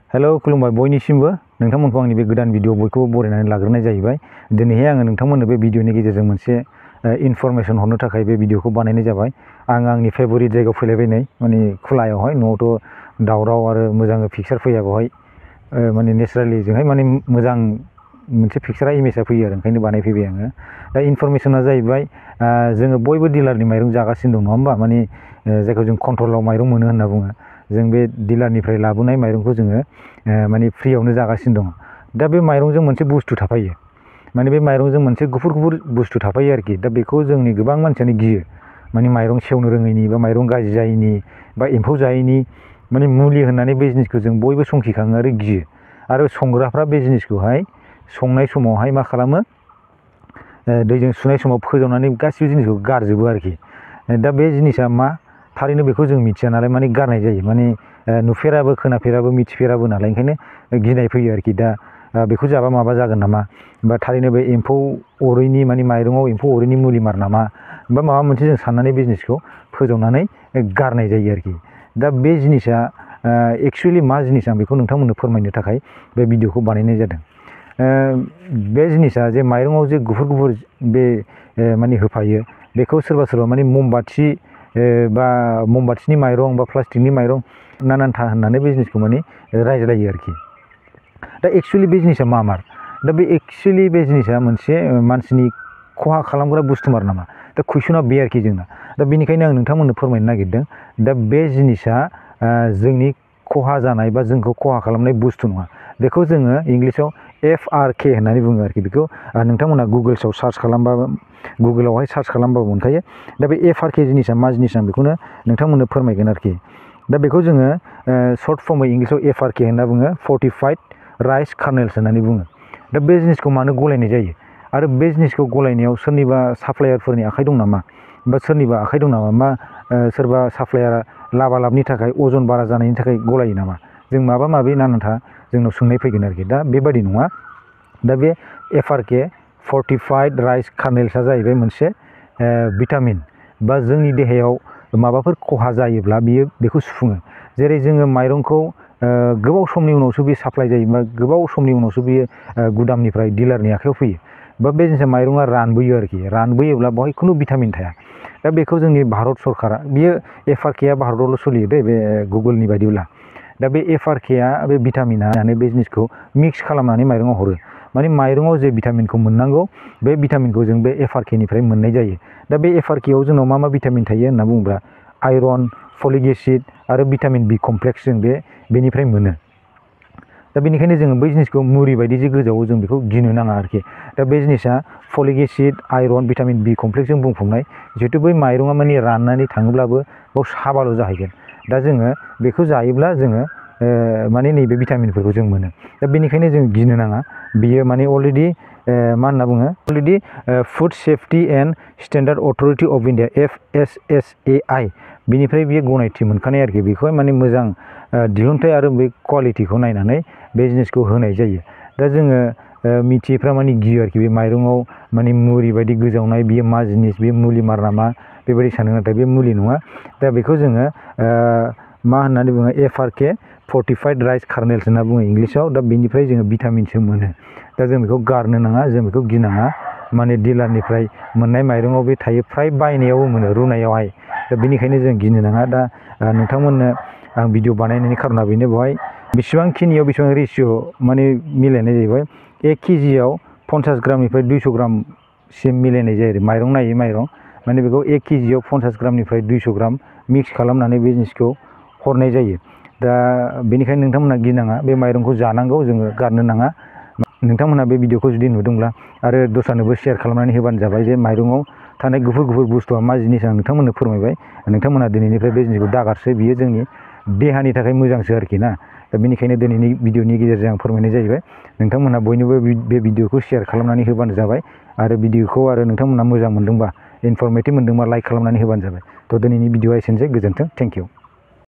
Hello खुलुमबाय बयनिसिमबो नोंथांमोनखौ आंनि बे गोदान भिडिअ बयखौबो बरायनानै लाग्रोनाय जाहैबाय। दिनैहाय आङो नोंथांमोननो बे भिडिअनि गेजेरजों मोनसे इनफरमेशन हरनो थाखाय बे भिडिअखौ बानायनाय जाबाय। आं आंनि फेभरिट जायगायाव फैलायबाय नै माने खुलायावहाय न'आवथ' दावराव आरो मोजां पिक्चार फैया बेवहाय माने नेचारेलि जोंहाय माने मोजां मोनसे पिक्चारा इमेजआ फैयो आरो ओंखायनो बानायफैबाय आङो। दा इनफरमेशना जाहैबाय जोङो बयबो डिलारनि माइरं जागासिनो दं नङा होमबा, माने जायखौ जों कन्ट्रलाव माइरं मोनो होनना बुङो। जों बे डिलारनिफ्राय लाबोनाय माइरंखौ जोङो माने फ्रियावनो जागासिनो दं। दा बे माइरंजों मोनसे बुस्थु थाफायो, माने बे माइरंजों मोनसे गुफुर गुफुर बुस्थु थाफायो आरोखि। दा बेखौ जोंनि गोबां मानसियानो गियो, माने माइरं सेवनो रोङैनि बा माइरं गाज्रि जायैनि बा एम्फौ जायैनि माने मुलि होननानै बे जिनिसखौ जों बयबो संखिखाङो आरो गियो। आरो संग्राफ्रा बे जिनिसखौहाय संनाय समावहाय मा खालामो, दैजों सुनाय समाव फोजावनानै गासिबो जिनिसखौ गारजोबो आरोखि। दा बे जिनिसा मा थारैनो बेखौ जों मिथिया नालाय माने गारनाय जायो, माने नुफेराबो खोनाफेराबो मिथिफेराबो नालाय ओंखायनो गिनाय फैयो आरोखि। दा बेखौ जाबा माबा जागोन नामा, बा थारैनो बे एम्फौ अरैनि माने माइरङाव एम्फौ अरैनि मुलि मार नामा, बा माबा मोनसे जों साननानै बे जिनिसखौ फोजावनानै गारनाय जायो आरोखि। दा बे जिनिसा एक्सुवेलि मा जिनिस आं बेखौ नोंथांमोननो फोरमायनो थाखाय बे भिडिअखौ बानायनाय जादों। बे जिनिसा जे माइरङाव जे गुफुर गुफुर बे माने होफायो, बेखौ सोरबा सोरबा माने ममबाथि बा ममबाथिनि माइरं बा प्लास्टिकनि माइरं नानान्था होननानै बे जिनिसखौ माने रायज्लायो आरोखि। दा एक्सुवेलि बे जिनिसा मामार, दा बे एक्सुवेलि बे जिनिसा मोनसे मानसिनि खहा खालामग्रा बुस्थुमार नामा? दा कुइसना बे आरोखि जोंना। दा बेनिखायनो आं नोंथांमोननो फोरमायनो नागिरदों, दा बे जिनिसा जोंनि खहा जानाय बा जोंखौ खहा खालामनाय बुस्थु नङा। बेखौ जोङो इंलिसाव FRK होननानै बुङो आरोखि। बेखौ नोंथांमोना गुगोल्सआव सार्च खालामबाबो, गुगोलावहाय सार्च खालामबाबो मोनखायो। दा बे FRK जिनिसा मा जिनिस आं बेखौनो नोंथांमोननो फोरमायगोन आरोखि। दा बेखौ जोङो सर्ट फर्मै इंलिसाव FRK होनना बुङो, फर्टिफाइड राइस कार्नेल्स होननानै बुङो। दा बे जिनिसखौ मानो गलायनाय जायो, आरो बे जिनिसखौ गलायनायाव सोरनिबा साप्लायारफोरनि आखाइ दं नामा, बा सोरनिबा आखाइ दं नामा, मा सोरबा साप्लायारा लाबा लाबनि थाखाय अजन बारा जानायनि थाखाय गलायो नामा, जों माबा माबि नानान्था जोंनाव सोंनाय फैगोन आरोखि। दा बेबादि नङा। दा बे FRK फर्टिफाइड राइस कार्नेल्सआ जाहैबाय मोनसे भिटामिन, बा जोंनि देहायाव माबाफोर खहा जायोब्ला बियो बेखौ सुफुङो। जेरै जोङो माइरंखौ गोबाव समनि उनावसो बे साप्लाय जायो, बा गोबाव समनि उनावसो बियो गुदामनिफ्राय डिलारनि आखाइयाव फैयो, बा बे जिनिसा माइरङा रानबोयो आरोखि। रानबोयोब्ला बेवहाय खुनु भिटामिन थाया। दा बेखौ जोंनि भारत सरकारा, बियो FRKआ भारतावल' सोलियो दे, बे गुगोलनि बायदिब्ला। दा बे FRKआ बे भिटामिना बे जिनिसखौ मिक्स खालामनानै माइरङाव हरो। माने माइरङाव जे भिटामिनखौ मोननांगौ, बे भिटामिनखौ जों बे FRKनिफ्राय मोननाय जायो। दा बे FRKआव जोंनाव मा मा भिटामिन थायो होनना बुङोब्ला आयरन, फलिक एसिड आरो भिटामिन B कमप्लेक्स जों बेनिफ्राय मोनो। दा बेनिखायनो जोङो बै जिनिसखौ मुरि बायदि जे गोजावो जों बेखौ गिनो नाङा आरोखि। दा बे जिनिसा folic acid, iron, vitamin B कमप्लेक्सजों बुंफबनाय, जिहेतु बै माइरङा माने राननानै थाङोब्लाबो बाव साबाल' जाहैगोन। दा जोङो बेखौ जायोब्ला जोङो माने नैबे भिटामिनफोरखौ जों मोनो। दा बेनिखायनो जों गिनो नाङा। बियो माने अलरेडि मा होनना बुङो, already food safety and standard authority of India FSSAI बिनिफ्राय बियो गनायथि मोनखानाय आरोखि। बेखौहाय माने मोजां दिहुनथाइ आरो बे क्वालिटिखौ नायनानै बे जिनिसखौ होनाय जायो। दा जोङो मिथियैफ्रा माने गियो आरोखि, बे माइरङाव माने मुरि बायदि गोजावनाय बियो मा जिनिस, बे मुलि मार नामा बेबायदि सानो, नाथाय बे मुलि नङा। दा बेखौ जोङो मा होननानै बुङो, FRK फर्टिफाइड राइस कार्नेल्स होनना बुङो इंलिसाव। दा बेनिफ्राय जोङो भिटामिनसो मोनो। दा जों बेखौ गारनो नाङा, जों बेखौ गिनाङा। माने डिलारनिफ्राय मोननाय माइरङाव बे थायो, फ्राय बायनायावबो मोनो रुनायावहाय। दा बेनिखायनो जों गिनो नाङा। दा नोंथांमोननो आं भिडिअ बानायनायनि खारना बेनो, बेवहाय बेसेबांखिनियाव बेसेबां रेसिय' माने मिलायनाय जाहैबाय। 1 केजियाव 50 ग्रामनिफ्राय 200 ग्रामसिम मिलायनाय जायो आरो माइरं नायै माइरं। माने बेखौ 1 केजियाव 50 ग्रामनिफ्राय 200 ग्राम मिक्स खालामनानै बे जिनिसखौ हरनाय जायो। दा बेनिखायनो नोंथांमोना गिनाङा, बे माइरंखौ जानांगौ, जोङो गारनो नाङा। नोंथांमोना बे भिडिअखौ जुदि नुदोंब्ला आरो दस्रानोबो शेयार खालामनानै होबानो जाबाय, जे माइरङाव थानाय गुफुर गुफुर बुस्थुआ मा जिनिस आं नोंथांमोननो फोरमायबाय। नोंथांमोना दिनैनिफ्राय बे जिनिसखौ दागारसो, बियो जोंनि देहानि थाखाय मोजांसो आरोखि ना। दा बेनिखायनो दिनैनि भिडिअनि गेजेरजों आं फोरमायनाय जाहैबाय। नोंथांमोना बयनोबो बे भिडिअखौ शेयार खालामनानै होबानो जाबाय। आरो भिडिअखौ आरो नोंथांमोना मोजां मोनदोंबा, इनफरमेटिभ मोनदोंबा लाइक खालामनानै होबानो जाबाय। थ' दिनैनि भिडिअआ एसेनोसै, गोजोन्थों, थेंक इउ।